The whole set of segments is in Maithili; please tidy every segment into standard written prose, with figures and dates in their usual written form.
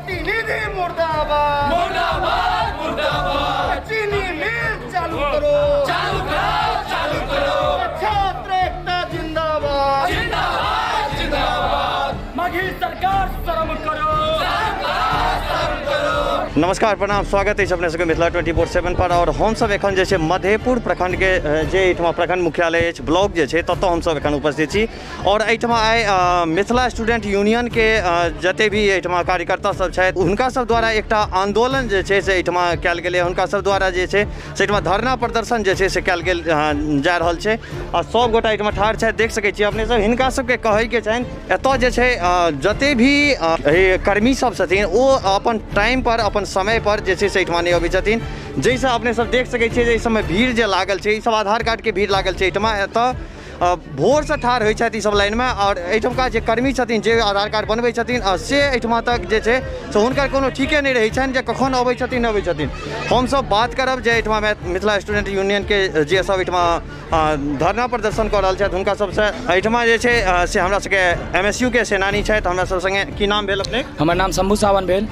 प्रतिनिधि मुर्दाबाद, मुर्दाबाद, मुर्दाबाद। चीनी मिल चालू करो, चालू करो, चालू करो। छात्र एकता जिंदाबाद, जिंदाबाद, जिंदाबाद। मगही सरकार शर्म करो, शर्म करो। नमस्कार, प्रणाम, स्वागत अछि अपने सबके मिथिला 24/7 पर। और हमसब एखन जे छै मधेपुर प्रखंडके जे एहिठमा प्रखंड मुख्यालय अछि, ब्लॉक जे छै, ततऽ हमसब एखन उपस्थित छी। और एहिठमा आइ मिथिला स्टूडेंट यूनियनके जते भी एहिठमा कार्यकर्ता सब छथि, हुनका सब द्वारा एकटा आंदोलन जे छै से एहिठमा कयल गेलै। हुनका सब द्वारा जे छै से एहिठमा धरना प्रदर्शन जे छै से कयल गेल जा रहल छै आ सब गोटा एहिठमा ठाढ़ छथि, देख सकै छी अपने सब। हिनका सबके कहैके छनि, एतऽ जे छै जते भी कर्मी सब छथिन ओ अपन टाइम पर, अपन समय पर जे छै से एहिठमा नहि अबै छथिन, जाहिसँ अपने सब देख सकै छियै जे एहि सबमे भीड़ जे लागल छै, ई सब आधार कार्डके भीड़ लागल छै एहिठमा। एतऽ भोरसँ ठाढ़ होइ छथि ई सब लाइनमे और एहिठमका जे कर्मी छथिन, जे आधार कार्ड बनबै छथिन, से एहिठमा तक जे छै से हुनकर कोनो ठीके नहि रहै छनि जे कखन अबै छथिन, नहि अबै छथिन। हमसब बात करब जे एहिठमा मिथिला स्टूडेंट यूनियनके जे सब एहिठमा धरना प्रदर्शन कऽ रहल छथि हुनका सबसँ। एहिठमा जे छै से हमरा सबके MSU के सेनानी छथि हमरा सब संगे। की नाम भेल अपने? हमर नाम शंभू सावन भेल।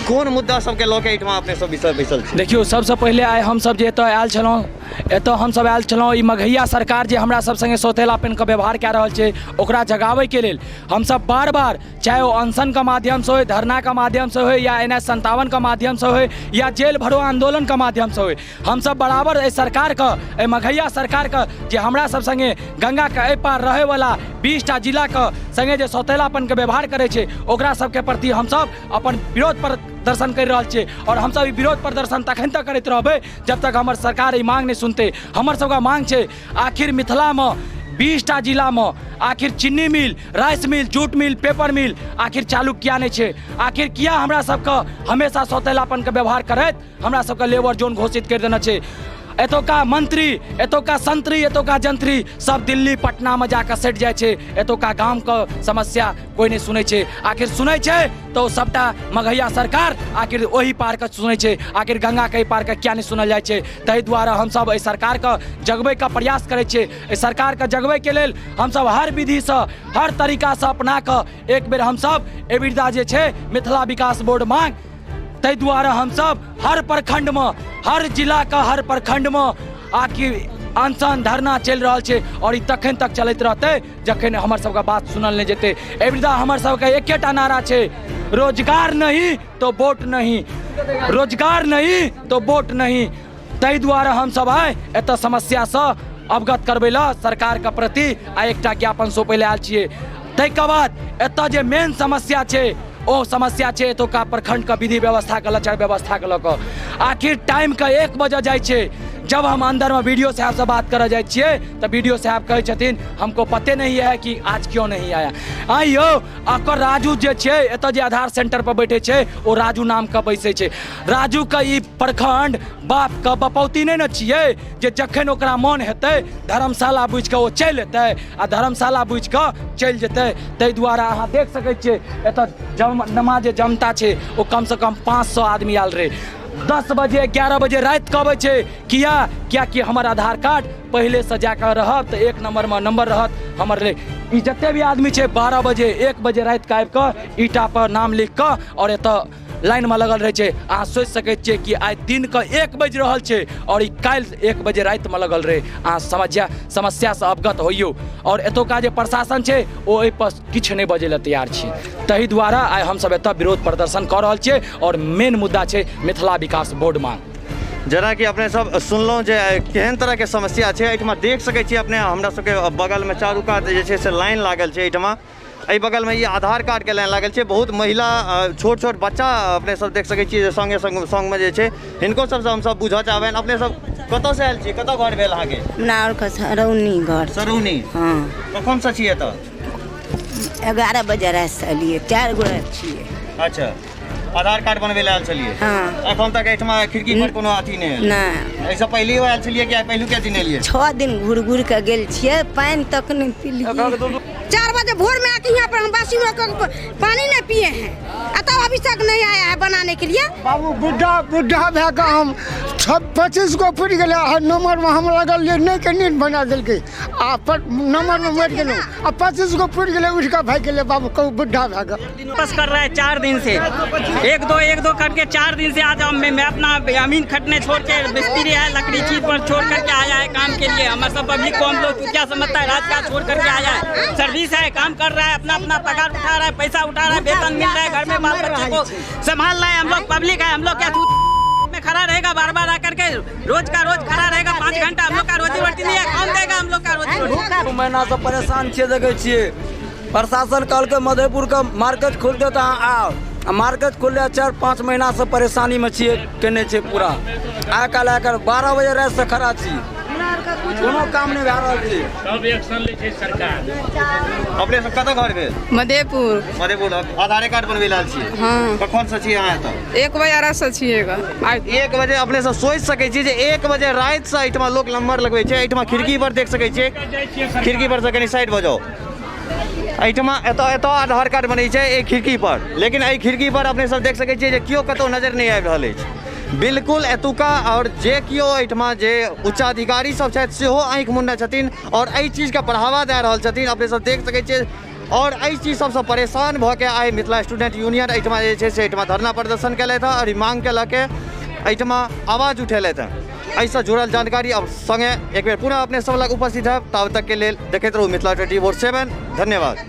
कोन मुद्दा सबके लऽ के एहिठमा अपने सब बैसल छी? देखियौ, सबसँ पहिले आइ हमसब जे एतऽ आयल छलहुँ, एतऽ हमसब आयल छलहुँ ई मगहिया सरकार जे हमरा सब संगे सौतेलापनके व्यवहार कए रहल छै ओकरा जगाबैके लेल हमसब बार बार, चाहे ओ अनशनके माध्यमसँ होइ, धरनाके माध्यमसँ होइ, या एन एच 57के माध्यमसँ होइ, या जेल भरो आन्दोलनके माध्यमसँ होइ, हमसब बराबर एहि सरकारके, एहि मगहिया सरकारके जे हमरा सब संगे गंगाके एहि पार रहैवला 20टा जिलाके संगे जे सौतेलापनके व्यवहार करै छै, ओकरा सबके प्रति हमसब अपन विरोध प्रदर्शन करि रहल छियै। और हमसब ई विरोध प्रदर्शन तखन तक करैत रहबै जब तक हमर सरकार ई मांग नहि सुनतै। हमर सबके मांग छै, आखिर मिथिलामे 20टा जिलामे आखिर चीनी mill, rice mill, jute mill, paper mill आखिर चालू किया नहि छै? आखिर किया हमरा सबके हमेशा सौतेलापनके व्यवहार करैत हमरा सबके लेबर जोन घोषित करि देने छै? एतौका मंत्री, एतौका संतरी, एतौका जंत्री सब दिल्ली पटनामे जाकऽ सटि जाइ छै। एतौका गामके समस्या कोइ नहि सुनै छै। आखिर सुनै छै तऽ ओ सबटा मगहिया सरकार आखिर ओहि पारके सुनै छै, आखिर गंगाके एहि पारके किया नहि सुनल जाइ छै? ताहि दुआरे हमसब एहि सरकारके जगबैके प्रयास करै छियै। एहि सरकारके जगबैके लेल हमसब हर विधिसँ, हर तरीकासँ अपना कऽ एक बेर हमसब एहिबेर जे छै मिथिला विकास बोर्ड मांग, ताहि दुआरे हमसब हर प्रखंडमे, हर जिलाके हर प्रखंडमे आखिर अनशन धरना चलि रहल छै और ई तखन तक चलैत रहतै जखन हमर सबके बात सुनल नहि जेतै। एहिबेर हमर सबके एकेटा नारा छै, रोजगार नहीं तो वोट नहीं, रोजगार नहीं तो वोट नहीं। ताहि दुआरे हमसब आइ एतऽ समस्यासँ अवगत करबै लए सरकारके प्रति आ एकटा ज्ञापन सौंपै लए आयल छियै। ताहिके बाद एतऽ जे मेन समस्या छै ओ समस्या छै एतुका प्रखंडके विधि व्यवस्थाके, लचर व्यवस्थाके लऽ कऽ। आखिर टाइमके 1 बजे जाइ छै। जब हम अंदरमे बी डी ओ साहबसँ बात करऽ जाइ छियै तऽ बी डी ओ साहब कहै छथिन हमको पते नहीं है कि आज क्यों नहीं आया। आइ यौ, ओकर राजू जे छै एतऽ जे आधार सेंटर पर बैठे छै ओ राजू नामके बैसै छै। राजूके ई प्रखंड बापके बपौती नहि ने छियै जे जखन ओकरा मन हेतै धर्मशाला बुझिकऽ ओ चलि एतै आ धर्मशाला बुझिकऽ चलि जेतै। ताहि दुआरे अहाँ देख सकै छियै एतऽ नमा जे जनता छै ओ कमसँ कम 500 आदमी आयल रहै। 10 बजे 11 बजे रातिके अबै छै। किया? कियाकि हमर आधार कार्ड पहिलेसँ जाकऽ रहत तऽ 1 नम्बरमे नम्बर रहत हमर। ई जते भी आदमी छै 12 बजे 1 बजे रातिके आबिकऽ ईटा पर नाम लिखिकऽ आओर एतऽ लाइनमे लगल रहै छै। अहाँ सोचि सकै छियै कि आइ दिनके 1 बाजि रहल छै आओर ई काल्हि 1 बजे रातिमे लगल रहै। अहाँ समस्यासँ अवगत होइयौ। आओर एतुका जे प्रशासन छै ओ एहिपर किछु नहि बजै लए तैयार छै। ताहि दुआरे आइ हमसब एतऽ विरोध प्रदर्शन कऽ रहल छियै आओर मेन मुद्दा छै मिथिला विकास बोर्ड मांग। जेनाकि अपने सब सुनलहुँ जे केहन तरहके समस्या छै एहिठमा, देख सकै छियै अपने हमरा सबके बगलमे चारू कात जे छै से लाइन लागल छै। एहिठमा एहि बगलमे ई आधार कार्डके लाइन लागल छै। बहुत महिला, छोट छोट बच्चा अपने सब देख सकै छियै जे संगे संग संगमे जे छै हिनको सबसँ हमसब बुझऽ चाहबनि। अपने सब कतऽसँ आयल छियै, कतऽ घर भेल अहाँके? हमरा आरके सरौनी घर छै। सरौनी? हँ। कखनसँ छियै एतऽ? 11 बजे रातिसँ एलियै, 4 गोटा छियै। अच्छा, आधार कार्ड बनबै लए आयल छलियै? हँ। एखन तक एहिठमा खिड़की पर कोनो अथी नहि आयल? नहि। एहिसँ पहिलेओ आयल छलियै कि आइ पहिलुके दिन एलियै? 6 दिन घुरि घुरि कऽ गेल छियै, पानि तक नहि पिलियै। 4 बजे भोर में आके यहाँ पर हम बासी में पानी नहीं पिए हैं, आ तब अभी तक नहीं आया है बनाने के लिए। बाबू बुढ़ा बुढ़ा भए कऽ हम 6 25 गो पुरि गेलै आ नम्बरमे हम लागल जे नहि के नींद बना देलकै आ पर नम्बरमे मरि गेलहुँ आ 25 गो पुरि गेलै, उठि कऽ भागि गेलै। बाबू कहू, बुढ़ा भए गेल। वापस कर रहा है 4 दिन से, एक दो, एक दो करके 4 दिन से। आज हम मैं अपना अमीन खटने छोड़ के, मिस्त्री है, लकड़ी चीज पर छोड़ करके आया है काम के लिए। हमारे सब पब्लिक को हम लोग क्या समझता है? रात का छोड़ करके आया है, सर्विस है, काम कर रहा है, अपना अपना पगार उठा रहा है, पैसा उठा रहा है, वेतन मिल रहा है, घर में बाल बच्चे को संभाल रहा है। हम लोग पब्लिक है, हम लोग क्या में खड़ा रहेगा बार बार आकर के? रोज का रोज खड़ा रहेगा 5 घंटा? हम लोग का रोजी रोटी नहीं है? कौन देगा हम लोग का रोजी रोटी? 2 महीना से परेशान छियै। देखै छियै, प्रशासन कहलकै मधेपुरके मार्केट खुलतै तऽ अहाँ आउ आ मार्केट खुलले 4-5 महीना से परेशानीमे छियै। केने छै पूरा आइ काल्हि आइ 12 बजे रातिसँ खड़ा छी, कोनो काम नहि भए रहल छै। सब एक्शन लै छै सरकार। अपने सब कतऽ घर भेल? मधेपुर। मधेपुर। आधारे कार्ड बनबै लेल छियै? हाँ। कखन से छियै अहाँ एतऽ? 1 बजे रातिसँ छियै ग आइ। 1 बजे। अपने सब सोचि सकै छी जे 1 बजे रातिसँ एहिठमा लोक नंबर लगबै छै। एहिठमा खिड़की पर देख सकै छियै, खिड़की पर से कनि साइड भऽ जाउ। एहिठमा एतऽ एतऽ आधार कार्ड बनै छै एहि खिड़की पर, लेकिन एहि खिड़की पर अपने सब देख सकै छियै जे केओ कतौ नजर नहि आबि रहल अछि बिल्कुल एतुका। आओर जे केओ एहिठमा जे उच्चाधिकारी सब छथि, सेहो आँखि मुनने छथिन आओर एहि चीजके बढ़ावा दए रहल छथिन। अपने सब देख सकै छियै। आओर एहि चीज सबसँ परेशान भऽ के आइ मिथिला स्टूडेंट यूनियन एहिठमा जे छै से एहिठमा धरना प्रदर्शन केलथि हँ आओर ई मांगके लऽ के एहिठमा आवाज उठेलथि हँ। एहिसँ जुड़ल जानकारी अब संगे एक बेर पुनः अपने सब लग उपस्थित है। तब तक के लेल देखैत रहू मिथिला 24/7। धन्यवाद।